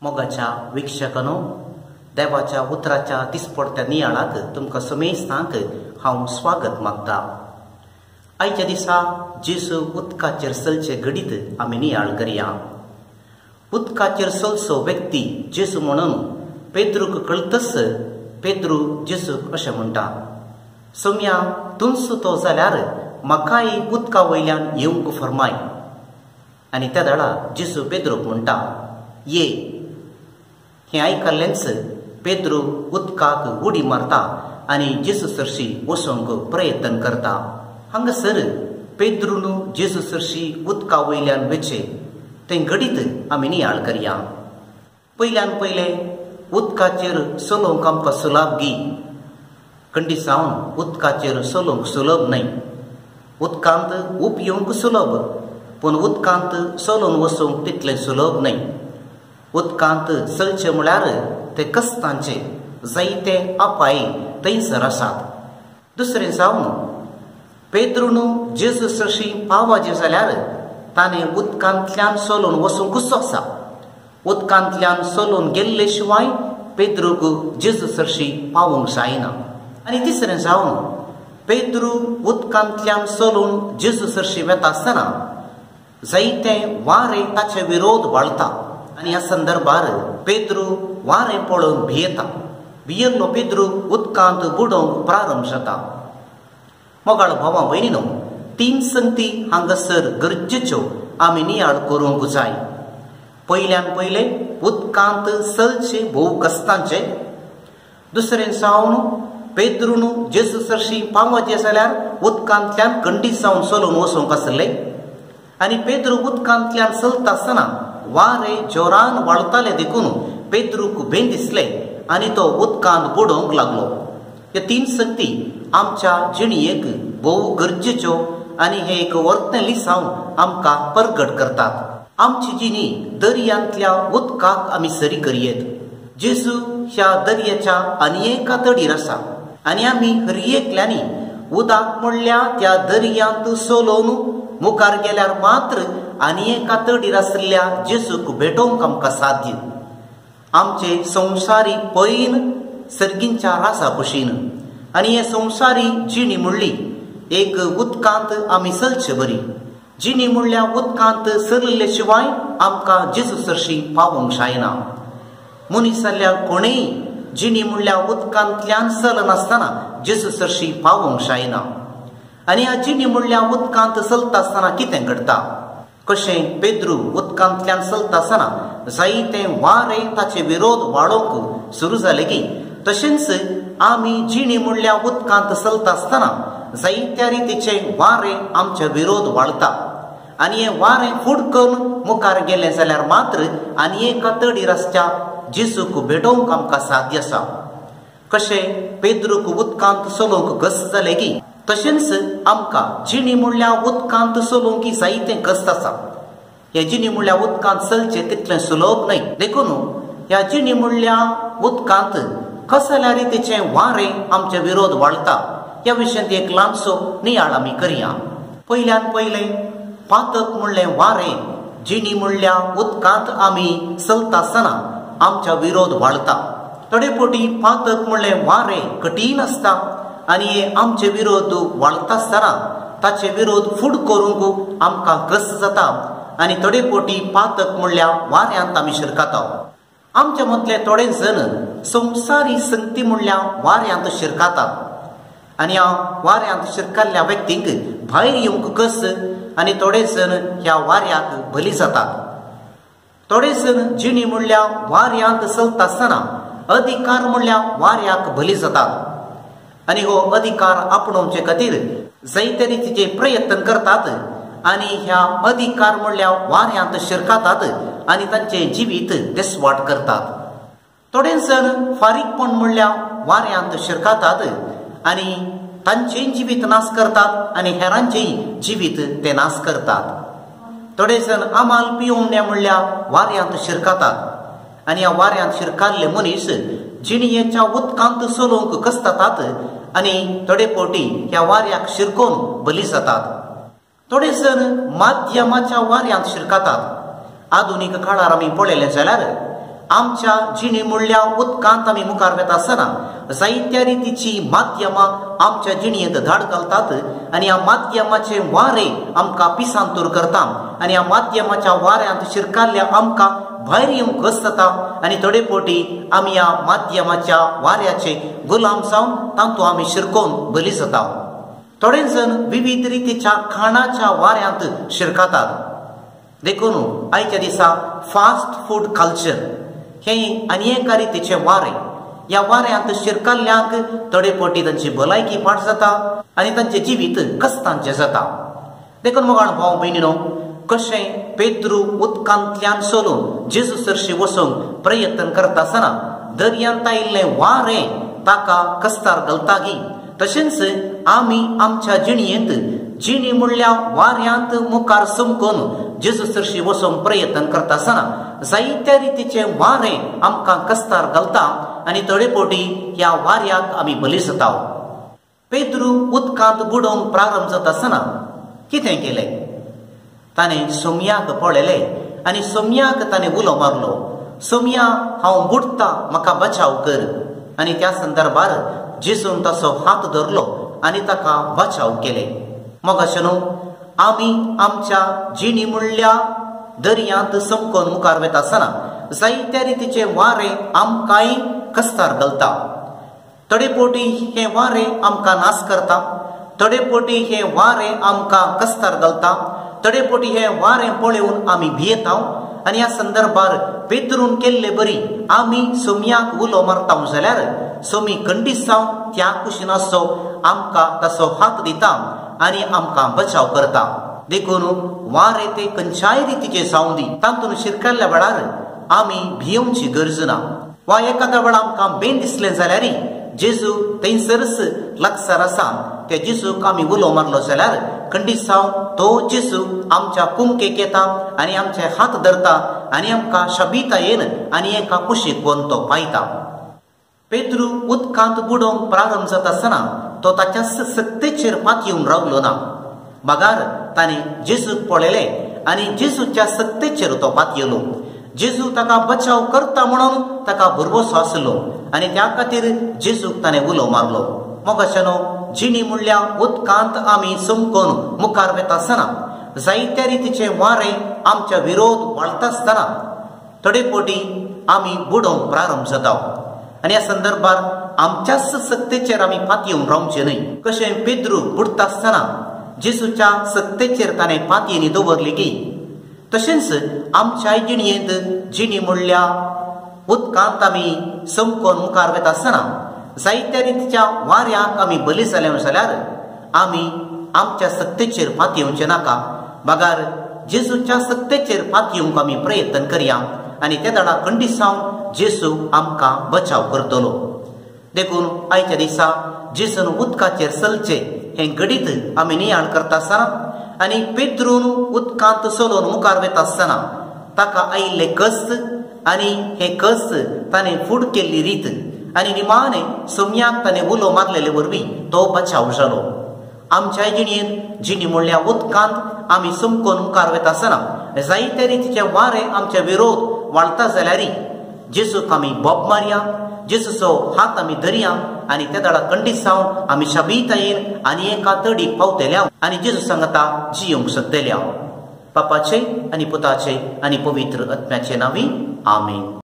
मोगाच्या वीक्षकांनो, देवाच्या उतराच्या दिसपडत्या नियाळाक तुमकां समेस्तांक हांव स्वागत मागता। आयच्या दिसा जेजू उदकाचेर चलचे घडीत आमी नियाळ करया। उदकाचेर चलचो व्यक्ती जेजू म्हणून पेद्रूक कळतच पेद्रू जेजूक अशें म्हणटा, सोम्या तुमचो तो जाल्यार म्हाकाय उदका वयल्यान येवंक फरमाय। आनी त्या वेळार जेजू पेद्रूक म्हणटा, ये। हें आयकल्लेंच पेद्रू उदकाक उडी मारता आनी जेजू सरशी वचोंक प्रयत्न करता। हांगासर पेद्रून जेजू सरशी उदका वयल्यान वचें तें घडीत आमी नियाळ करया। पयल्यान पयलें उदकाचेर चलोवंक आमकां सुलभ गी खंडी सावन उदकाचेर चलोवंक सुलभ न्हय। उदकांत उप येवंक सुलभ, पूण उदकांत चलोवन वचूंक तितलें सुलभ न्हय। उदकांत चलचें म्हळ्यार ते कस्तांचे जायते अपाय थंयसर आसात। दुसरें जावन पेद्रून जेजू सरशी पावाचें जाल्यार ताणें उदकांतल्यान चलोवन वचूंकूच आसा। उदकांतल्यान चलोवन गेल्ले शिवाय पेद्रूक जेजू सरशी पावोवंक जायना। आनी तिसरें जावन पेद्रू उदकांतल्यान चलोवन जेजू सरशी वेता आसतना जायते वारें ताचे विरोध वाळता आनी ह्या संदर्भार पेद्रू वारें पळोवन भियेता। भियेल्लो पेद्रू उदकांत बुडोवंक प्रारंभ जाता। मोगाळ भावा भयणीनो, तीन संगती हांगासर गरजेच्यो आमी नियाळ करूंक जाय। पयल्यान पयलें उदकांत चलचें भोव कस्तांचें। दुसरें जावन पेद्रून जेजू सरशी पावचें जाल्यार उदकांतल्यान खंडी जावन चलोवन वचूंक आसलें आनी पेद्रू उदकांतल्यान चलता आसतना वारें जोरान वाळतालें देखून पेद्रूक भें दिसलें आनी तो उदकांत बुडोवंक लागलो। ह्यो तीन संगती आमच्या जिणेक भोव गरजेच्यो आनी हे एक वर्तन लिसांव आमकां परगट करतात। आमची जिणी दर्यांतल्या उदकाक आमी सरी करयेत। जेजू ह्या दर्याच्या आनी एका तडीर आसा आनी आमी हर एकल्यांनी उदक म्हणल्यार त्या दर्यांत चलोवन मुखार गेल्यार मात्र आनी एका तडीर आशिल्ल्या जेजूक भेटोवंक आमकां साध्य। आमचे संवसारी पयन सर्गींच्या रासा कुशीन आनी हे संवसारी जिणी म्हणली एक उदकांत आमी चलचे बरी। जिणी म्हणल्यार उदकांत चलिल्ले शिवाय आमकां जेजू सरशी पावोवंक जायना। मनीस जाल्यार कोणेय जिणी म्हणल्यार उदकांतल्यान चलनासतना जेजू सरशी पावोवंक जायना। आनी ह्या जिणी म्हणल्यार उदकांत चलता आसतना कितें घडटा, कशें पेद्रू उदकांतल्यान चलता आसतना जायते वारें ताचे विरोध वाडोवंक सुरू जाले की तशेंच आमी जिणी म्हणल्यार उदकांत चलता आसतना जायत्या रितीचे वारें आमचे विरोध वाळता आनी हें वारें फूट करून मुखार गेलें जाल्यार मात्र आनी एका तडीर आसच्या जेजूक भेटोवंक आमकां साध्य आसा। कशें पेद्रूक उदकांत चलोवंक कस जालें की तशेंच आमकां जिणी म्हणल्यार उदकांत चलोवंक जायतें कस्त आसा। हे जिणी म्हणल्यार उदकांत चलचें तितलें सुलभ न्हय, देखून ह्या जिणी म्हणल्यार उदकांत कसल्या रितीचें वारें आमचे विरोध वाळता ह्या विशयांत एक ल्हानसो नियाळ आमी करया। पयल्यान पयलें पातक म्हणलें वारें जिणी म्हणल्यार उदकांत आमी चलता आसतना आमच्या विरोध वाळता। थोडे फावटी पातक म्हणलें वारें कठीण आसता आनी हे आमचे विरोध वाळता आसतना ताचे विरोध फूट करूंक आमकां कस जाता आनी थोडे फावटी पातक म्हणल्यार वाऱ्यांत आमी शिरकाता। आमच्या मदले थोडे जण संवसारी संगती म्हणल्यार वाऱ्यांत शिरकातात आनी ह्या वाऱ्यांत शिरकाल्ल्या व्यक्तींक भायर येवंक कस आनी थोडे जण ह्या वाऱ्याक बली जातात। थोडे जण जिणी म्हणल्यार वाऱ्यांत चलता आसतना अधिकार म्हणल्यार वाऱ्याक बली जातात आनी हो अधिकार आपणोवचे खातीर जायते रितीचे प्रयत्न करतात आनी ह्या अधिकार म्हणल्यार वाऱ्यांत शिरकातात आनी तांचे जिवीत देसवाट करतात। थोडे जण फारीकपण म्हणल्यार वाऱ्यांत शिरकातात आनी तांचेय जिवीत नाश करतात आनी हेरांचेय जिवीत ते नाश करतात। थोडे जण आमाल पियोवण्या म्हणल्यार वाऱ्यांत शिरकातात आनी ह्या वाऱ्यांत शिरकाल्ले मनीस जिणयेच्या उदकांत चलोवंक कसतात आनी थोडे फावटी ह्या वाऱ्याक शिरकोवन बली जातात। थोडे जण माध्यमाच्या वाऱ्यांत शिरकातात। आधुनीक काळार आमी पळयलें जाल्यार आमच्या जिणे म्हणल्या उदकांत आमी मुखार वेता आसतना जायत्या रितीची माध्यमां आमच्या जिणेंत धाड घालतात आनी ह्या माध्यमाचे वारे आमकां पिसांतूर करता आनी ह्या माध्यमाच्या वाऱ्यांत शिरकाल्ल्या आमकां भायर येवंक कस जाता आनी थोडे फावटी आमी ह्या माध्यमाच्या वाऱ्याचे गुलाम जावन तातूंत आमी शिरकोवन बली जाता. थोडे जण विविध रितीच्या खाणाच्या वाऱ्यांत शिरकातात. देखून आयच्या दिसा फास्ट फूड कल्चर हें आनी एका रितीचें वारें. ह्या वाऱ्यांत शिरकाल्ल्यांक थोडे फावटी तांची भलायकी पाड जाता आनी तांचें जिवीत कस्तांचें जाता. देखून मोगाळ भाव भयणीनो, कशें पेद्रू उदकांतल्यान चलून जेजू सरशी वचूंक प्रयत्न करता आसतना दर्यांत आयिल्लें वारें ताका कस्तार घालता गी, तशेंच आमी आमच्या जिणेंत जिणी म्हणल्या वाऱ्यांत मुखार समकून जेजू सरशी वचूंक प्रयत्न करता आसतना जायत्या रितीचें वारें आमकां कस्तार घालता आनी थोडे फावटी ह्या वाऱ्याक आमी बली जाता. पेद्रू उदकांत बुडोवंक प्रारंभ जाता आसतना कितें केलें? ताणें सोमयाक पळयलें आनी सोमयाक ताणें उलो मारलो, सोमया हांव बुडटा, म्हाका बचाव कर. आनी त्या संदर्भार जेजून ताचो हात धरलो आनी ताका बचाव केले. मोगाशें न्हू, आमी आमच्या जिणी म्हणल्या दर्यांत समकोन मुखार वेता आसतना जायत्या रितीचे वारें आमकांय कस्तार घालता. थोडे फावटी हें वारें आमकां नाश करता, थोडे फावटी हें वारें आमकां कस्तार घालता, थोडे फावटी हें वारें पळोवन आमी भियेता. आनी ह्या संदर्भार पेद्रून केल्ले बरी आमी सोमयाक उलो मारता जाल्यार सोमी खंडीत जावन त्या कुशीन आसचो आमकां ताचो हात दिता आनी आमकां बचाव करता. देखून वारें ते खंयच्याय रितीचे जावं दी, तातूंत शिरकल्ल्या वेळार आमी भियेवची गरज ना. वा एखाद्या वेळार आमकां बेन दिसलें जाल्यार जेजू थंयसरच लागसार आसा, त्या जेजूक आमी उलो मारलो जाल्यार खंडीत जावन तो जेजू आमच्या कुमकेक येता आनी आमचे हात धरता आनी आमकां शबितायेन आनी एका कुशीक व्हरून तो पायता. पेद्रू उदकांत बुडोवंक प्रारंभ जाता आसतना तो ताच्या सत्तेचेर पातयेवन रावलो ना, बगार ताणें जेजूक पळयलें आनी जेजूच्या सत्तेचेर तो पातयेलो. जेजू ताका बचाव करता म्हणून ताका भरवसो आसलो आनी त्या खातीर जेजूक ताणें उलो मारलो. मोगाशेनो, जिणी म्हणल्या उदकांत आमी समकोन मुखार वेता आसतना जायत्या रितीचे वारें आमच्या विरोध वाडटा आसतना थोडे फावटी आमी बुडोवंक प्रारंभ जाता आनी ह्या संदर्भार आमच्याच सत्तेचेर आमी पातयेवन रावचें न्हय. कशें पेद्रू बुडटा आसतना जेजूच्या सत्तेचेर ताणें पातयेनी दवरली की, तशेंच आमच्या जिणेंत जिणी म्हणल्या उदकांत आमी समकोन मुखार वेता आसतना जायत्या रितीच्या वाऱ्याक आमी बली जाले जाल्यार आमी आमच्या सत्तेचेर पातयेवचें नाका, बगार जेजूच्या सत्तेचेर पातयेवंक आमी प्रयत्न करया आनी त्या दडा खंडीत जावन जेजू आमकां बचाव करतलो. देखून आयच्या दिसा जेजून उदकाचेर चलचें हें घडीत आमी नियाळ करता आसतना आनी पेद्रून उदकांत चलोवन मुखार वेता आसतना ताका आयिल्ले कस्त आनी हे कस्त ताणें फूड केल्ली रीत आनी निमाणें सोमयाक ताणें उलो मारलेले वरवीं तो बचाव जालो. आमच्या जिणेंत जिणी म्हणल्या उदकांत आमी समकोन मुखार वेता आसतना जायत्या रितीचे वारें आमच्या विरोध वाडटा जाल्यार जेजूक आमी बोब मारया, जेजूचो हात आमी धरया आनी त्या दडा खंडीत जावन आमी शबितायेन आनी एका तडीक पावतल्या आनी जेजू सांगता जियोंक शकतल्या. बापाचे आनी पुताचे आनी पवित्र आत्म्याचे नांवी, आमेन.